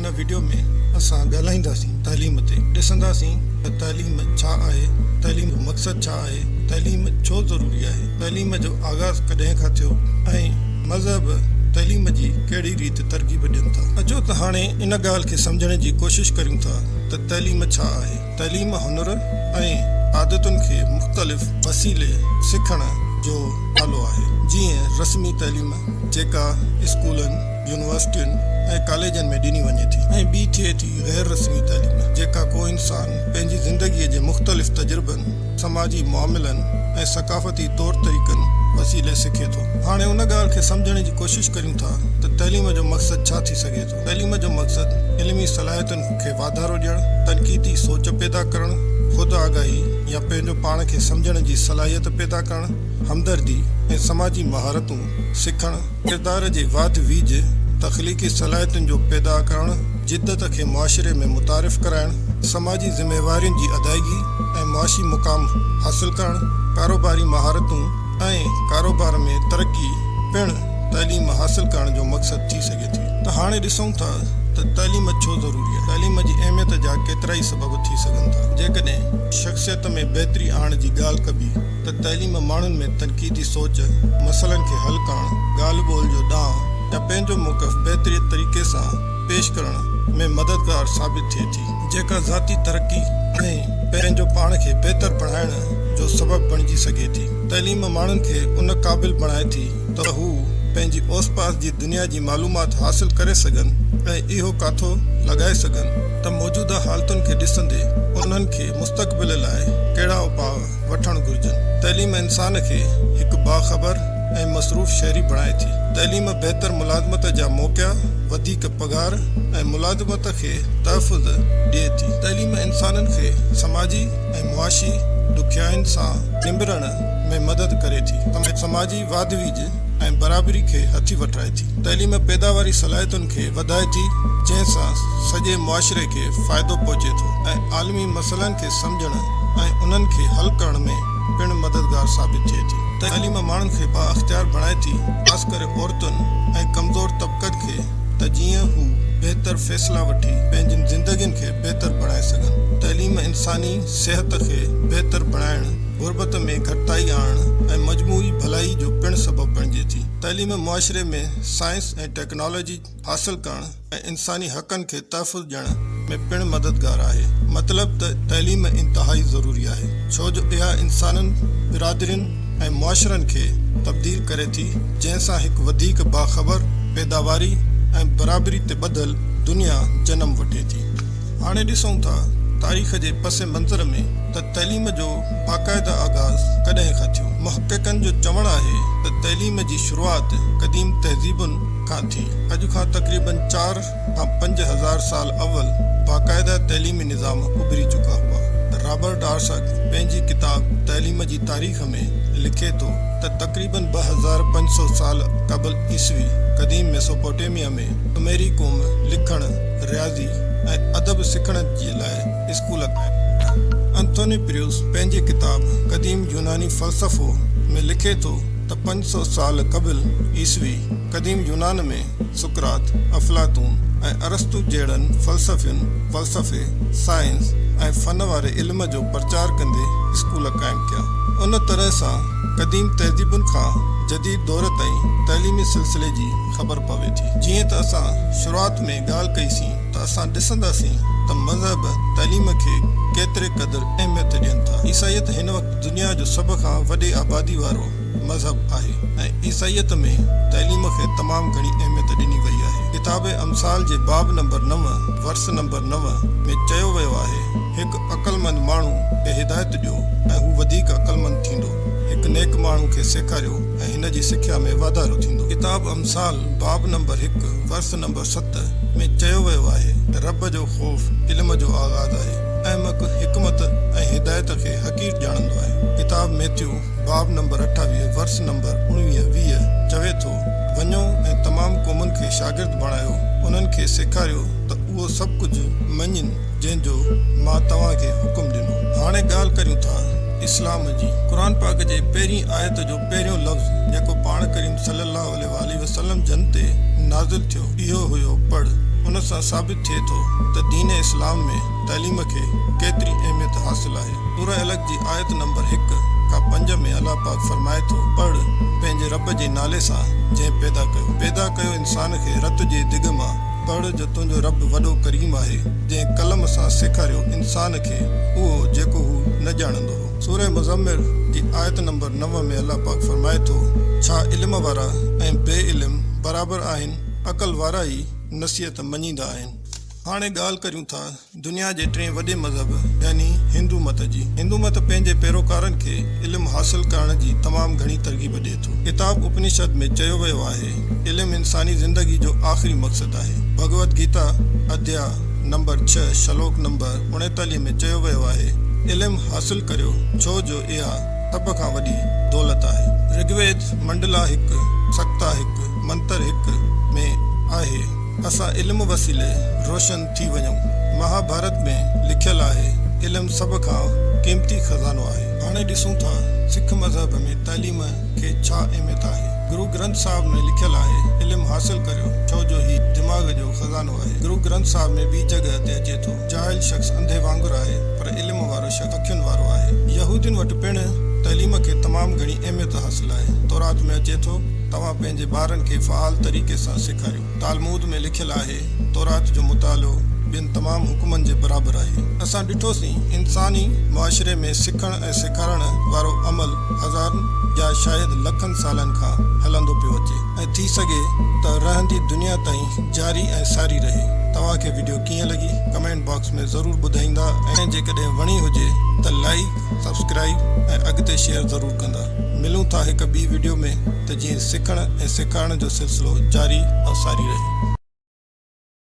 هن وڊيو ۾ اسان ڳالهائينداسين تعليم تي، ڏسنداسين ته تعليم ڇا آهي، تعليم جو مقصد ڇا آهي، تعليم ڇو ضروري آهي، تعليم جو آغاز ڪڏهن کان ٿيو ۽ مذهب تعليم جي ڪهڙي ريت ترغيب ڏين ٿا. اچو ته هاڻي ان ڳالهه کي سمجهڻ جي ڪوشش ڪريون ٿا ته تعليم ڇا آهي. تعليم هنر ۽ عادتن کي مختلف وسيلي سکڻ جو نالو آهي، جيئن رسمي تعليم جيڪا اسڪولن، يونيورسٽين ۽ ڪاليجن ۾ ڏني وڃي ٿي ۽ ٻي ٿئي ٿي غير رسمي تعليم جيڪا ڪو انسان پنهنجي زندگيء جي مختلف تجربن، سماجي معاملن ۽ ثقافتي طور طريقن وسيلي سکي ٿو. هاڻي ان ڳالهه کي سمجهڻ جي ڪوشش ڪريون ٿا ته تعليم جو مقصد ڇا ٿي سگهي ٿو. تعليم جو مقصد علمي صلاحيتن کي واڌارو ڏيڻ، تنقيدي سوچ پيدا ڪرڻ، خود آگاهي يا پنهنجو پاڻ کي سمجهڻ جي صلاحيت پيدا ڪرڻ، همدردي ۽ سماجي مهارتون سکڻ، ڪردار جي واڌ ويجهه، تخليقي صلاحيتن جو پيدا ڪرڻ، جدت کي معاشري ۾ متعارف ڪرائڻ، سماجي ذميوارين جي ادائگي ۽ معاشي مقام حاصل ڪرڻ، ڪاروباري مهارتون ۽ ڪاروبار ۾ ترقي پڻ تعليم حاصل ڪرڻ جو مقصد ٿي سگهي ٿي. ته هاڻي ڏسون ٿا ته تعليم ڇو ضروري آهي. تعليم جي اهميت جا ڪيترائي سبب ٿي سگهن ٿا. جيڪڏهن شخصيت ۾ بهتري آڻڻ جي ڳالهه ڪبي ته تعليم ماڻهن ۾ تنقيدي سوچ، مسئلن کي حل ڪرڻ، ڳالهه ٻولهه جو ڏانء يا پنهنجو موقف بهترين طريقي سان پيش ڪرڻ ۾ مددگار ثابت ٿئي ٿي، جيڪا ذاتي ترقي ۽ پنهنجو پاڻ کي بهتر بڻائڻ جو سبب بڻجي سگهي ٿي. تعليم ماڻهن کي ان قابل بڻائي ٿي ته هو پنهنجي اوس پاس جي دنيا جي معلومات حاصل ڪري سگهن ۽ اهو ڪاٿو لڳائي سگهن ته موجوده حالتن کي ڏسندي انهن کي مستقبل لاء ڪهڙا اپاء وٺڻ گهرجن. تعليم انسان کي هڪ باخبر ۽ مصروف شهري بڻائي ٿي. تعليم بهتر ملازمت جا موقعا، وڌيڪ پگهار ۽ ملازمت کي تحفظ ڏئي ٿي. تعليم انسانن کي سماجي ۽ معاشي ڏکيائين سان نبرڻ ۾ مدد ڪري ٿي. سماجي واڌ ويجهه ۽ برابري کي هٿي وٺرائي ٿي. تعليم پيداواري صلاحيتن کي وڌائي ٿي، جنهن سان سڄي معاشري کي فائدو پهچي ٿو ۽ عالمي مسئلن کي سمجهڻ ۽ انهن کي حل ڪرڻ ۾ پڻ مددگار ثابت ٿئي ٿي. تعليم ماڻهن کي بااختيار بڻائي ٿي، خاص ڪري عورتن ۽ ڪمزور طبقن کي ته جيئن هو بهتر فيصلا وٺي پنهنجين زندگين کي بهتر بڻائي سگهن. تعليم انساني صحت کي بهتر بڻائڻ، غربت ۾ گهٽتائي آڻڻ ۽ مجموعي ڀلائي جو پڻ سبب بڻجي ٿي. تعليم معاشري ۾ سائنس ۽ ٽيڪنالاجي حاصل ڪرڻ ۽ انساني حقن کي تحفظ ڏيڻ ۾ پڻ مددگار آهي. مطلب ته تعليم انتهائي ضروري آهي، ڇو جو اها انسانن، برادرين ۽ معاشرن کي تبديل ڪري ٿي، جنهن سان هڪ وڌيڪ باخبر، پيداواري ۽ برابري تي ٻڌل دنيا جنم وٺي ٿي. هاڻي ڏسون ٿا تاريخ جي پس منظر ۾ ته تعليم جو باقاعده آغاز ڪڏهن کان ٿيو. محققن جو چوڻ آهي ته تعليم جي شروعات قديم تهذيبن کان ٿي. اڄ کان تقريباً چار کان 5000 سال اول باقاعده تعليمي نظام اڀري چڪا هئا. رابرٽ آرسڪ پنهنجي ڪتاب تعليم جي تاريخ ۾ لکي ٿو ته تقريباً 2500 سال قبل عيسوي قديم ميسوپوٽيميا ۾ سميري قوم لکڻ، رياضي ۽ ادب سکڻ جي لاء اسڪول قائم ڪيا. انٿوني پريوس پنهنجي ڪتاب قديم يوناني فلسفو ۾ لکي ٿو ته 500 سال قبل عيسوي قديم يونان ۾ سقراط، افلاطون ۽ ارسطو جهڙن فلسفين فلسفي، سائنس ۽ فن واري علم جو پرچار ڪندي اسڪول قائم ڪيا. ان طرح سان قديم تهذيبن کان جديد دور تائين تعليمي سلسلي جي خبر پوي ٿي. جيئن ته اسان شروعات ۾ ڳالهه ڪئي سين ته اسان ڏسنداسين ته مذهب تعليم کي ڪيتري قدر اهميت ڏين ٿا. عيسائيت هن وقت دنيا جو سڀ کان وڏي آبادي وارو مذهب آهي ۽ عيسائيت ۾ تعليم کي تمام گهڻي اهميت ڏني وئي آهي. ڪتاب امثال جي باب نمبر 9 ورس نمبر 9 ۾ چيو ويو آهي، هڪ عقلمند ماڻهو کي هدايت ڏيو ۽ هو وڌيڪ عقلمند ٿيندو. هڪ نيڪ ماڻهو کي سيکاريو ۽ هن جي سکيا ۾ واڌارو ٿيندو. ڪتاب امثال باب نمبر 1 ورس نمبر 7 ۾ چيو ويو آهي ته رب جو خوف علم جو آغاز آهي. احمق حڪمت ۽ هدايت کي حقير ڄاڻندو آهي. ڪتاب ميٿيو باب نمبر 28 ورس نمبر 19، 20 چوي ٿو، وڃو ۽ تمام قومن کي شاگرد بڻايو، انهن کي سيکاريو ته اهو سڀ ڪجهه مڃين جنهن جو مان توهان کي حڪم ڏنو. هاڻي ڳالهه ڪريون ٿا اسلام جي. قرآن پاڪ جي پهرين آيت جو پهريون لفظ جيڪو پاڻ ڪريم صلي الله عليه واٰله وسلم جن تي نازل ٿيو اهو هيو پڙهه. ان سان ثابت ٿئي ٿو ته دين اسلام ۾ تعليم کي ڪيتري اهميت حاصل آهي. سوره علق جي آيت نمبر هڪ کان پنج ۾ الله پاڪ فرمائي ٿو، پڙهه پنهنجي رب جي نالي سان جنهن پيدا ڪيو. پيدا ڪيو انسان کي رت جي دڳ مان. پڙهه جو تنهنجو رب وڏو ڪريم آهي، جنهن قلم سان سيکاريو انسان کي اهو جيڪو هو نه ڄاڻندو هو. سوره مزمل جي آيت نمبر نو ۾ الله پاڪ فرمائي ٿو، ڇا علم وارا ۽ بي علم برابر آهن؟ عقل وارا ئي نصيحت مڃيندا آهن. هاڻي ڳالهه ڪريون ٿا دنيا جي ٽئين وڏي مذهب يعني هندو مت جي. هندو مت پنهنجي پيروڪارن کي علم حاصل ڪرڻ جي تمام گهڻي ترغيب ڏئي ٿو. ڪتاب اپنشد ۾ چيو ويو آهي، علم انساني زندگي جو آخري مقصد آهي. ڀڳوت گيتا اڌيا نمبر ڇهه شلوڪ نمبر 39 ۾ چيو ويو آهي، علم حاصل ڪريو ڇو جو اها سڀ کان وڏي دولت آهي. رگويد منڊلا هڪ، سڪتا هڪ، منتر هڪ ۾ آهي، اسان علم وسيلي روشن ٿي وڃون. مهاڀارت ۾ لکيل آهي، علم سڀ کان قيمتي خزانو آهي. هاڻي ڏسون ٿا سک مذهب ۾ تعليم کي ڇا اهميت آهي. گرو گرنٿ صاحب ۾ لکيل آهي، علم حاصل ڪريو ڇو جو هي دماغ جو خزانو آهي. گرو گرنٿ صاحب ۾ ٻي جڳهه تي اچي ٿو، جاهل شخص انڌي وانگر آهي، پر علم وارو شخص اکين وارو آهي. يهودين وٽ پڻ تعليم کي تمام گهڻي اهميت حاصل آهي. تورات ۾ اچي ٿو، توهان پنهنجي ٻارن کي فعال طريقي سان سيکاريو. تالمود ۾ لکيل آهي، تورات جو مطالعو ٻين تمام حڪمن جي برابر آهي. اسان ڏٺوسين، انساني معاشري ۾ سکڻ ۽ سيکارڻ وارو عمل هزارن يا شايد لکن سالن کان هلندو پيو اچي ۽ ٿي سگهي ته رهندي دنيا تائين جاري ۽ ساري رهي. توهان کي وڊيو ڪيئن لڳي ڪمينٽ باڪس ۾ ضرور ٻڌائيندا ۽ جيڪڏهن وڻي هجي ته لائيڪ، سبسڪرائيب ۽ اڳتي شيئر ضرور ڪندا. ملون ٿا هڪ ٻي وڊيو ۾ ته جيئن سکڻ ۽ سيکارڻ جو سلسلو جاري ۽ ساري رهي.